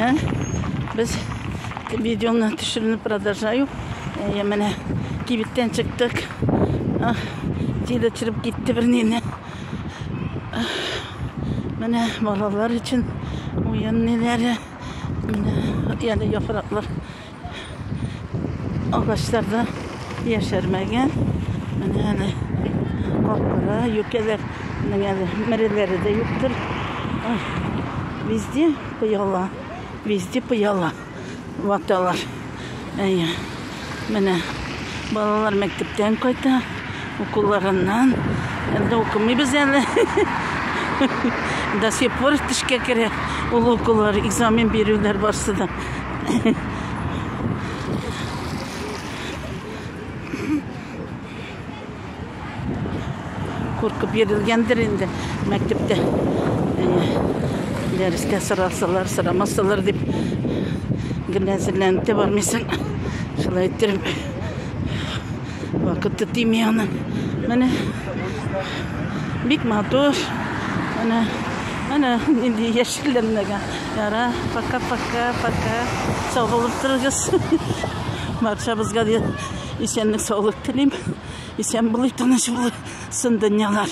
Ә? Без видеоны төшерүне продолжаю. Әйе, менә кибеттән чыктык. Җил очырып китте бер нине. Менә балалар өчен уен ниләре. Менә әле яфраклар агачларда яшәрмәгән. Менә әле капкара юкәләрнең әле мереләре дә юктыр. Везде пыяла, везде пыяла ваталар. Әйе. Менә балалар мәктәптән кайта, укуларыннан. Әле укымыйбыз әле. До сих пор төшкә керә ул укулар, экзамен бирүләр барсы да. Куркып йөрелгәндер инде мәктәптә. Дәрестә сорасалар, сорамасалар дип гел әзерләнеп тә бармыйсың. Шулай иттереп вакыты тими аның. Менә бик матур. Менә менә нинди яшелләнмәгән. Яра, пока, пока, пока. Сау булып торыгыз. Барчабызга исәнлек, саулык телим. Исән булыйк, тыныч булсын дөньялар.